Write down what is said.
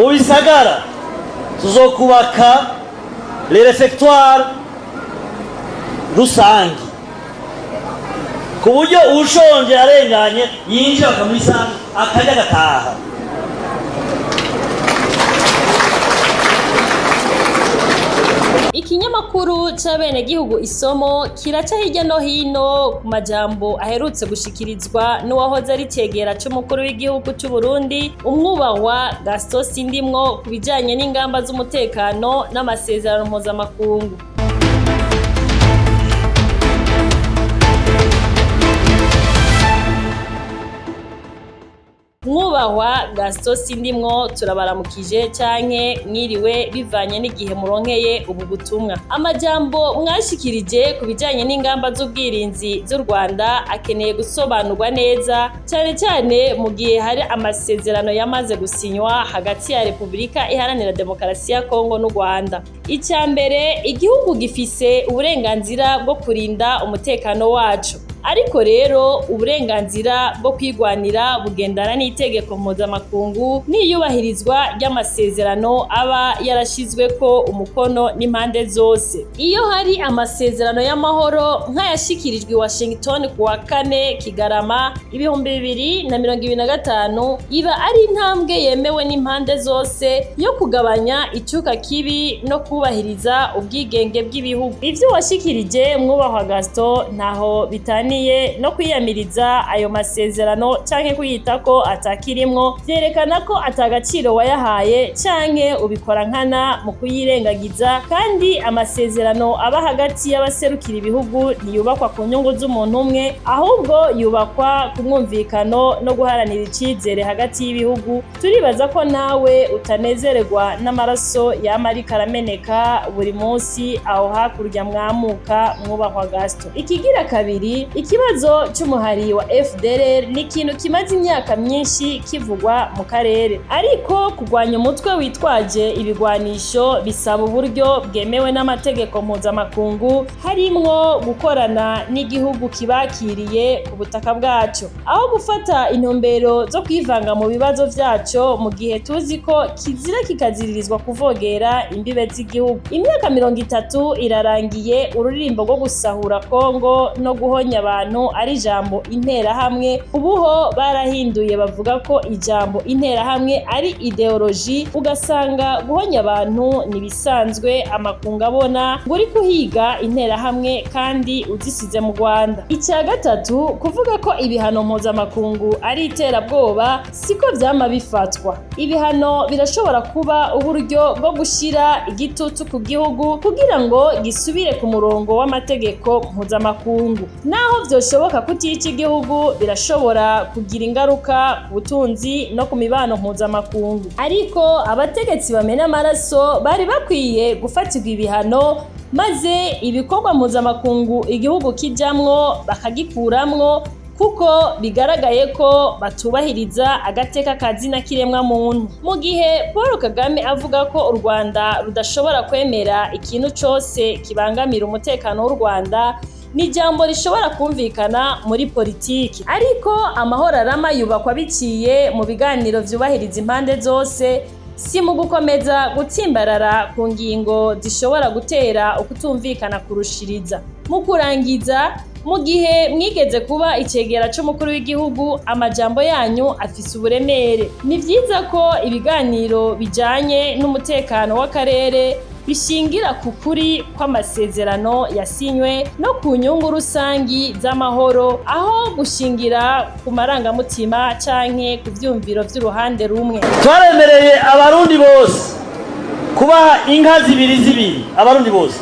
Mu bisagara tuzokubaka les réfectoires rusangi, ku buryo ushonje arenganye yinjira bakamuha akarya agataha. Ikinyamakuru c'abenegihugu Isomo kiraca hirya no hino ku majambo aherutse gushikirizwa n'uwahoze ari cegera c'umukuru w'igihugu c'u Burundi, umwubahwa Gaston Sindimwo, ku bijanye n'ingamba z'umutekano n'amasezerano mpuzamakungu. Mwubahwa Gaston Sindimwo, turabaramukije canke mwiriwe bivanye n'igihe muronkeye ubu butumwa. Amajambo mwashikirije ku bijanye n'ingamba z'ubwirinzi z'u Rwanda akeneye gusobanurwa neza, cane cane mu gihe hari amasezerano yamaze gusinywa hagati ya Repubulika Iharanira Demokarasi ya Kongo n'u Rwanda. Ica mbere, igihugu gifise uburenganzira bwo kurinda umutekano waco. Ariko rero uburenganzira bwo kwigwanira bugendana n'itegeko mpuzamakungu n'iyubahirizwa ry'amasezerano aba yarashizweko umukono n'impande zose. Iyo hari amasezerano y'amahoro nk'ayashikirijwe i Washington ku wa 4 Kigarama 2025, iba ari intambwe yemewe n'impande zose yo kugabanya icuka kibi no kubahiriza ubwigenge bw'ibihugu. Ivyo washikirije, mwubahwa Gaston, ntaho bitaniye no kwiyamiriza ayo masezerano canke kwiyita ko atakirimwo. Vyerekana ko atagaciro wayahaye canke ubikora nkana mu kuyirengagiza. Kandi amasezerano aba hagati y'abaserukira ibihugu ntiyubakwa ku nyungu z'umuntu umwe, ahubwo yubakwa ku mwumvikano no guharanira icizere hagati y'ibihugu. Turibaza ko nawe utanezererwa n'amaraso yama ariko arameneka buri munsi aho hakurya mwamuka, mwubahwa Gaston. Ikigira kabiri, ikibazo c'umuhari wa FDLR ni ikintu kimaze imyaka myinshi kivugwa mu karere, ariko kurwanya umutwe witwaje ibigwanisho bisaba uburyo bwemewe n'amategeko mpuzamakungu, harimwo gukorana n'igihugu kibakiriye ku butaka bwaco, aho gufata intumbero zo kwivanga mu bibazo vyaco mu gihe tuzi ko kizira kikaziririzwa kuvogera imbibe z'igihugu. Imyaka 30 irarangiye ururirimbo rwo gusahura Kongo no guhonya abantu ari ijambo interahamwe. Ubuho barahinduye, bavuga ko ijambo interahamwe ari ideoloji, ugasanga guhonya abantu nibisanzwe, amakungu abona ngo uri kuhiga interahamwe kandi uzisize mu Rwanda. Icya gatatu, kuvuga ko ibihano mpuzamakungu ari iterabwoba siko vyama bifatwa. Ibihano birashobora kuba uburyo bwo gushira igitutu ku gihugu kugira ngo gisubire ku murongo w'amategeko mpuzamakungu. Naho vyoshoboka kutica igihugu, birashobora kugira ingaruka ku butunzi no ku mibano mpuzamakungu. Ariko abategetsi bamena amaraso bari bakwiye gufatirwa ibihano, maze ibikorwa mpuzamakungu igihugu kijamwo bakagikuramwo, kuko bigaragaye ko batubahiriza agateka kazina kiremwa muntu. Mu gihe Paul Kagame avuga ko u Rwanda rudashobora kwemera ikintu cose kibangamira umutekano w'u Rwanda, ni ijambo rishobora kumvikana muri politiki, ariko amahoro arama yubakwa biciye mu biganiro vyubahiriza impande zose, si mu gukomeza gutsimbarara ku ngingo zishobora gutera ukutumvikana kurushiriza. Mu kurangiza, mu gihe mwigeze kuba icegera c'umukuru w'igihugu, amajambo yanyu afise uburemere. Ni vyiza ko ibiganiro bijanye n'umutekano w'akarere bishingira ku kuri kw'amasezerano yasinywe no ku nyungu rusangi z'amahoro, aho gushingira ku marangamutima canke ku vyumviro vy'uruhande rumwe. Twaremereye Abarundi bose kubaha inka zibiri zibiri, Abarundi bose.